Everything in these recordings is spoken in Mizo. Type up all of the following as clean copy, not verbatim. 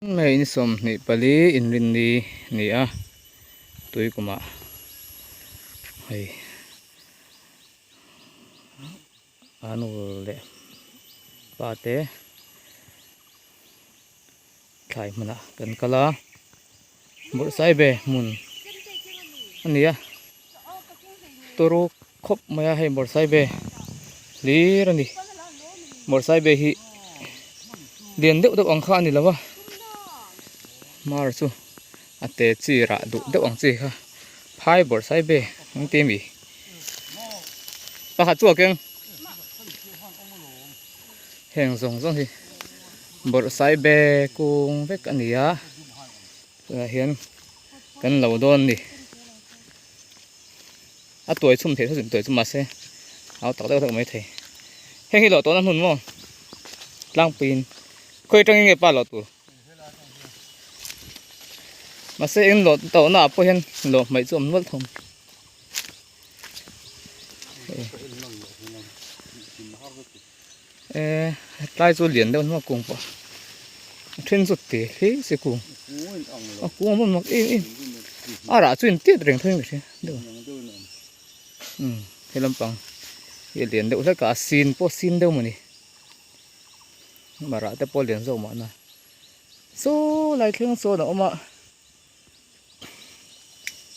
Hei ni 24 inrinni ni a tui kumah hei a nu leh pa te thlai hmunah kan kal a bawrhsaibe hmun a ni a turu khawp mai a hei bawrhsaibe hlir a ni bawrhsaibe hi lian deuh deuh ang kha a ni lo a mar chu a te chi rah duh deuh ang chi kha phai bawrhsaibe an ti a mi pakhat chu a keng heng zawng zawng hi bawrhsaibe kung vek a ni a tunah hian kan lo dawn a ni. A tuai chhum thei thawt tuai chu mahse a tak deuh deuh mai thei. Heng hi lawh tawhna hmun maw tlangpuiin khawi atangin nge pa lawh tur mahse eng lawh tawhna ah pawh hian lawh hmaih chu a awm nual thawm. E tlai chu lian deuh hnuai kung pawh a then chu te hle se kung a kung a hmun mak em em a rah chu in tiat reng thei ka hria deuh umm he lampang hi a lian deuh hlek a a sin pawh a sin deuh mawni a rah te pawh a lian zawk mahna saw lai thleng sawn a awm a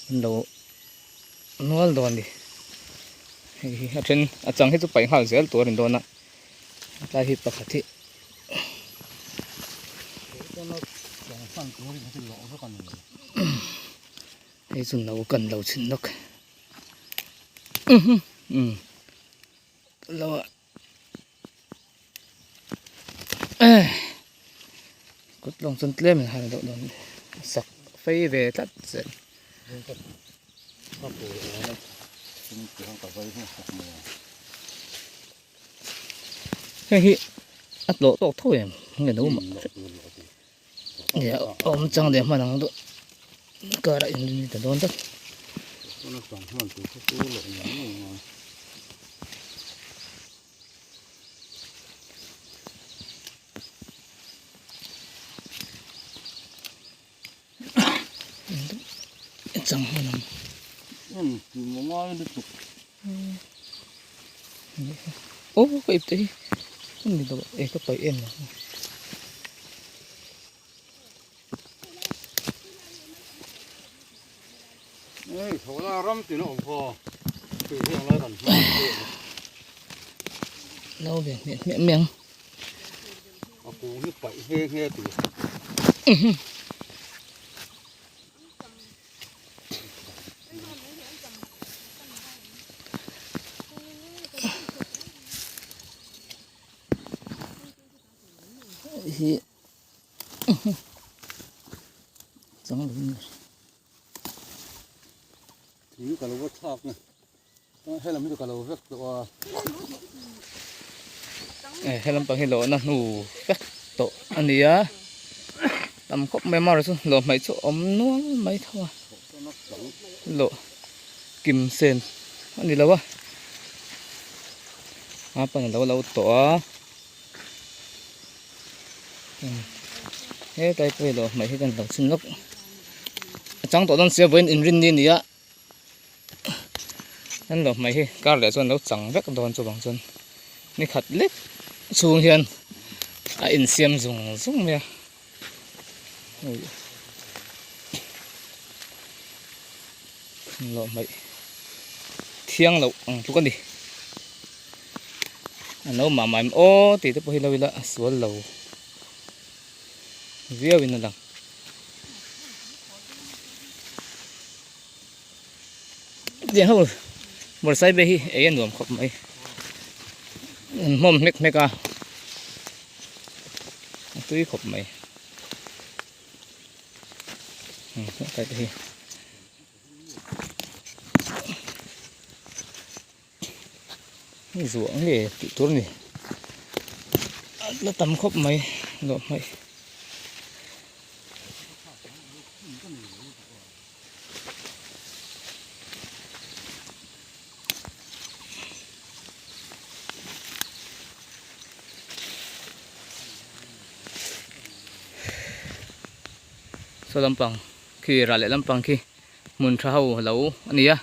an lo nual dawn a ni hei hi a then a chang hi chu paih nghal zel tur a ni dawn a tlai hi pakhat hi hei chu no kan lo chhin lawk umm lo a. Kut lawng chuan tlem in han deuh dawn sak fei ve tlat zel. Hei hi a tlawh tawk tho em nge no mah nia awm chang leh hman ang deuh karah in rin ta dawn tlat. Chang hman ang. Aw ka ip te hi ni lo e ka paih em lo. Ei thawhna ram tin a awm khaw tui heng lai kan hma No ve hmiah hmiah mai ang. A kung hi paih nghe nghe tur. Hi chang lo in Thing ka lo va thlak na helam hi chu ka lo vek tawh a. E helam pang hi lawhna hnu vek tawh a ni a tam khawp mai mar chu lawh hmaih chu awm nual mai tho a lawh kim sen a ni lo a a pan a lo lo tawh a. Hetlai pawh hi lo hmaih hi kan lo chhin lawk a chang tawh dawn sia vawiin inrin ni a ni a an lo hmaih hi kar leh chuan lo chang vek dawn chuvang chuan ni khat lek chhung hian a insiam zung zung mai a lo hmaih thiang loh ang tluk a ni. A no mah mah em aw tih te pawh hi lo ila a sual lo viau in a lang. Tiang ho bawrhsaibe hi ei a nuam khawp mai an hmawm hmek hmek a a tui khawp mai hetlai te hi. Zuah nge tih tur a ni la tam khawp mai lawh hmaih. Saw lampang khi rah leh lampang khi hmun tha ho lo a ni a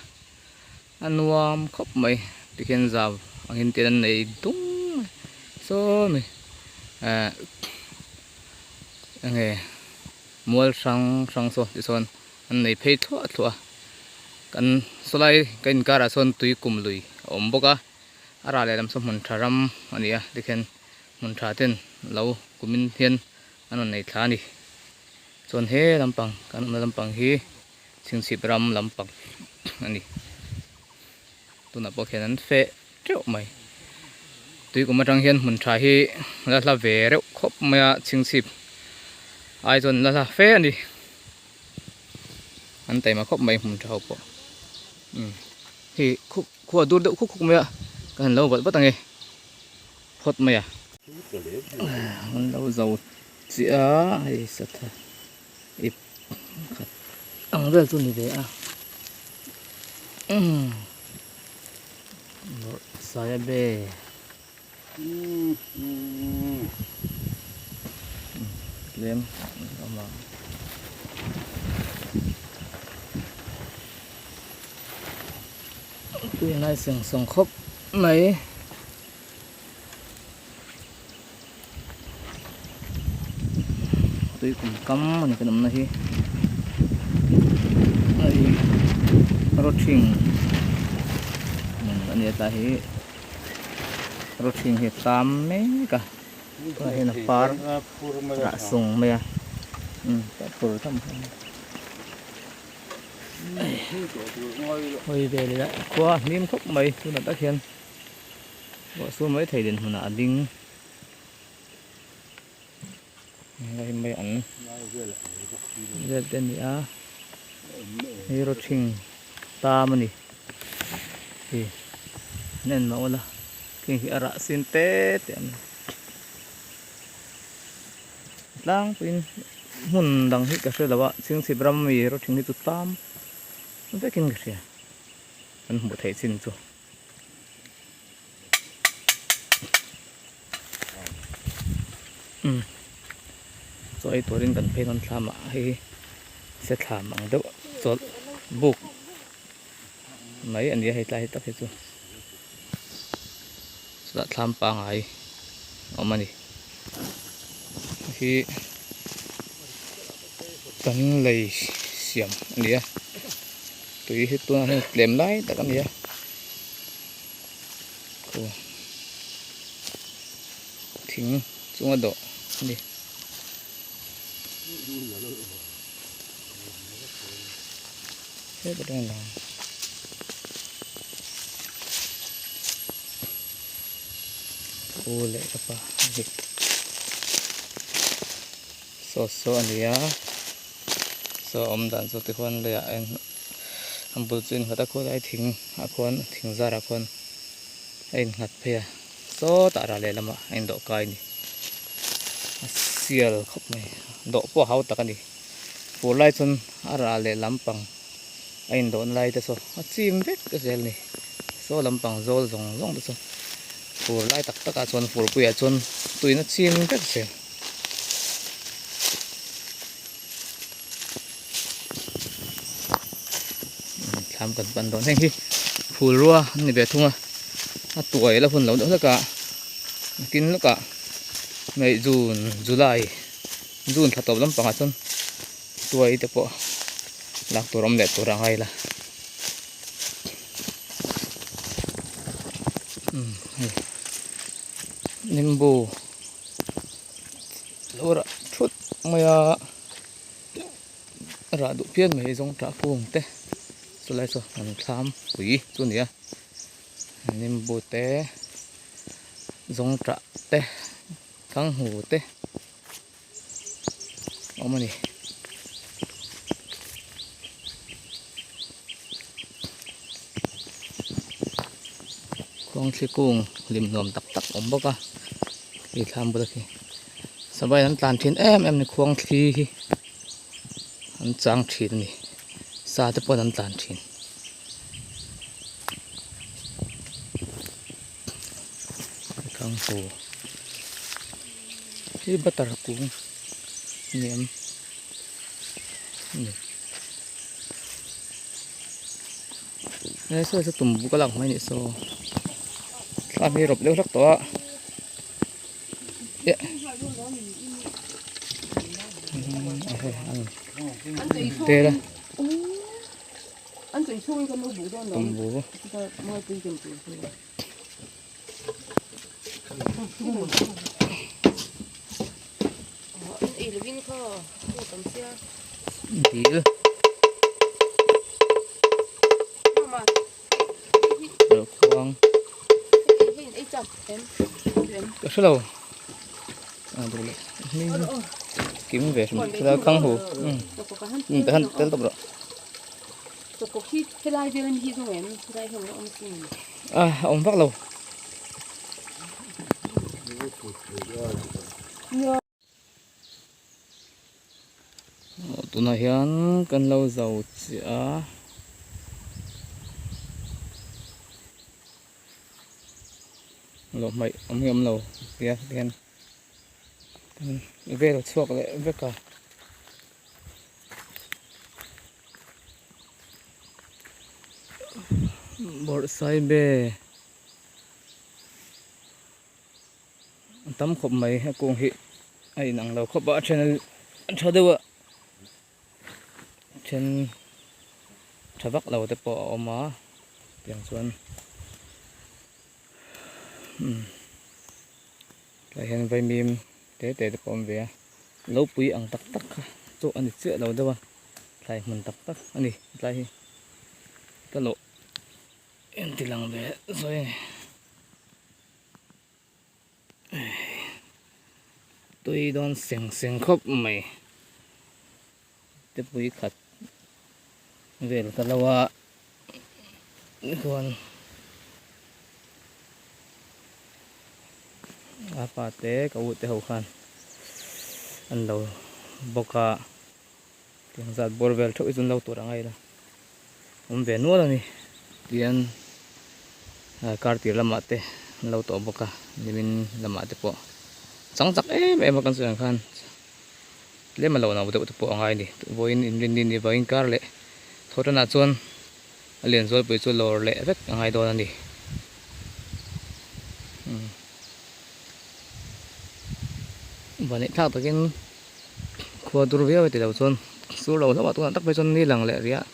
a nuam khawp mai tikhian zau angin tel an nei dung mai saw mi ehh enge mual hrang hrang saw tichuan an nei phei thluah thluah a kan sawlai kan inkarah sawn tui kum lui a awm bawk a a rah leh lam saw hmun tha ram a ni a tikhian hmun tha ten lo kumin hian an rawn nei thla a ni chuan he lampang kan awmna lampang hi chhingchhip ram lampang a ni tunah pawh khian an feh teuh mai tui kum atang hian hmun tha hi la hla ve reuh khawp mai a chhingchhip ai chuan la hla fe a ni an taima khawp mai hmun tha ho pawh umm hei khua dur deuh khuk khuk mai a ka han lo vat vat ang e. phawt mai a an lo zo chiah a hei satha ip khat ang vel chu ni ve a umm bawrhsaiabe tlem a awm a. Tui ngai seng sawng khawp mai. Tui kum kam a ni kan awmna hi hei rawthing hmun a ni a tlai hi rawthing hi a tam mek a tunah hian a par rah sung mai a umm pur tham hawi vel ila khua a hlim khawp mai tunah tak hian. Ruah sur mai thei dinhmunah a ding lai mai an vel te a ni a hei rawthing tam a ni hei an en mah ula heng hi a rah sin te te a ni tlangpuiin hmun dang hi ka hre lo a chhingchhip ram mi rawthing hi chu tam vekin ka hria an hmuh theih chin chu. Umm chaw ei turin kan phei dawn thlam ah hei hi se thlam ang deuh chawlh buk mai a ni a hei tlai tak hi chu chutah thlam pangai a awm a ni hei hi kan lei siam a ni a tui hi tunah hian tlem lai tak a ni a. Aw thing chunga dawh a ni. Hetah hian pu leh ka pa a ni saw saw a ni a saw awm dan chu tikhuan leiah a a bul chu innghat a khawlai thing ah khuan thing zarah khuan a innghat phei a sawtah rah leh lamah a indawh kai a ni a sial khawp mai dawh pawh a hau tak a ni fur lai chuan a rah leh lampang a indawhna lai te saw a chim vek zel a ni saw lampang zawl zawng zawng te saw fur lai tak takah chuan furpuiah chuan tuiin a chim vek zel. Thlam kan pan dawn heng hi phul rua an ni ve thung a a tuai la hun lo deuh hlek a nakin lawkah May June July June thla tawp lampangah chuan tuai te pawh lak tur awm leh tur a ngai la umm hei nimbu lo rah thut mai a. Rah duh phian mai zawng tah kung te chulai chu an thlam pui chu a ni a nimbu te zawng tah te thanghu te a awm a ni. Khuangthli kung hlim nuam tak tak a awm bawk a khi thlam bula khi. Savai an tlan thin em em a ni khuang thli hi an chang thin a ni sa te pawh an tlan thin thanghu hi butter kung a ni em. Ni. He saw chu tum buk a lak mai anih saw. Thlam hi rawp deuh hlak tawh a. Tel a. Tum bu. Dil. Khuang. Ka hre lo. A duh leh. Kim ve hrim thil a khang hu. Um te han tel tawp rawh. A awm vak lo. Tunah hian kan lo zo chiah a. Lo hmaih awm nge awm lo tia hian kan vel chhuak leh vek a. Bawrhsaibe a tam khawp mai a kung hi a inang lo khawp a a then a tha deuh a then tha vak lo te pawh a awm a tiang chuan umm tlai hian vaimim te te te pawh a awm ve a lo pui ang tak tak kha chu a ni chiah lo deuh a thlai hmun tak tak a ni tlai hi ka lawh en ti lang ve zawi a ni. Tui dawn seng seng khawp mai te pui khat vel ka lo a chuan a pa te ka u te ho khan an lo bawk a tiang zat bawr vel theuh hi chu an lo tur a ngaih la awm ve nual a ni tian kar tir lamah te an lo tawh bawk a nimin lamah te pawh chang chak em em a kan sawi ang khan tlem a lo no deuh te pawh a ngai a ni vawiin inrinni ni vawiin kar leh thaw tanah chuan a lian zualpui chu lawr leh vek a ngai dawn a ni vanneih thlak takin khua dur viau e tilo chuan sur lo hlauh a tunah tak phei chuan ni lang leh riah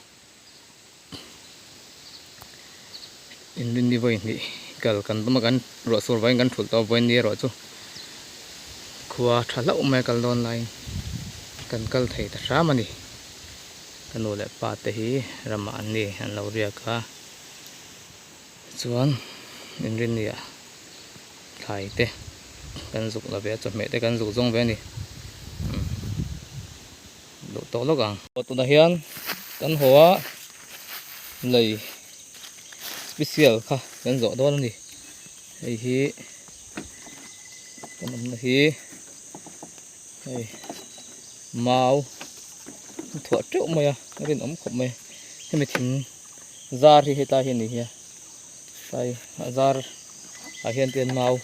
inrinni vawi hnih kal kan tum a kan ruah sur vangin kan thulh tawh a vawiin ni erawh chu khua tha hlauh mai a kal dawn laiin kan kal thei ta hram a ni ka nu leh pa te hi ramah an ni an lo riak a chuan inrinni ah thlai te kan zuk la ve a chawhmeh te kan zuk zawng ve a ni umm duh tawh lawk ang. Tunah hian kan haw a lei special kha kan zawh dawn a ni hei hi kan awmna hi hei mau a thuah teuh mai a a rinawm khawp mai hemi thing zar hi hetlai hi a ni hi a tlai a zar ah hian tian mau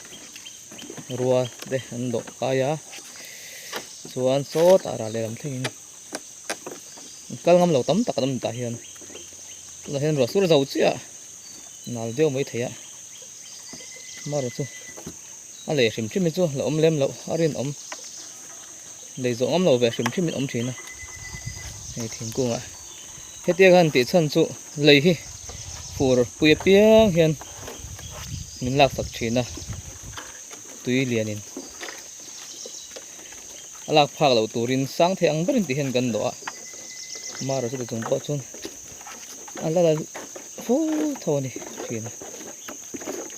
rua te an dawh kai a chuan sawtah ral lehlam thlengin kal ngam lo tam tak an awm tah hian tunah hian ruah sur zo chiah nal deuh mai thei a amaherawh chu a lei hrim hrim hi chu la awm lem loh a rinawm lei zawh ngam lo ve hrim hrim in awm thin a hei thingkung ah hetia khan tih chhan chu lei hi fur pui apiang hian min lak sak thin a tui lian in a lak phak loh turin sang thei ang berin tih hian kan dawh a amaherawh chuti chung pawh chuan a la la fo tho a ni thin a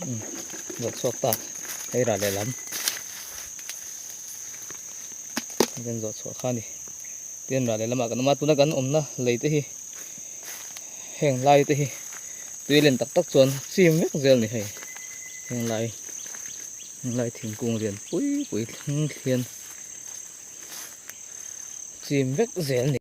umm zawh chhuak ta hei rah lehlam. Kan zawh chhuah kha a ni. Tin rah lehlamah kan awm a, tuna kan awmna lei te hi heng lai te hi tui len tak tak chuan chim vek zel a ni hei. Heng lai heng lai thingkung lian pui pui thleng hian chim vek zel a ni.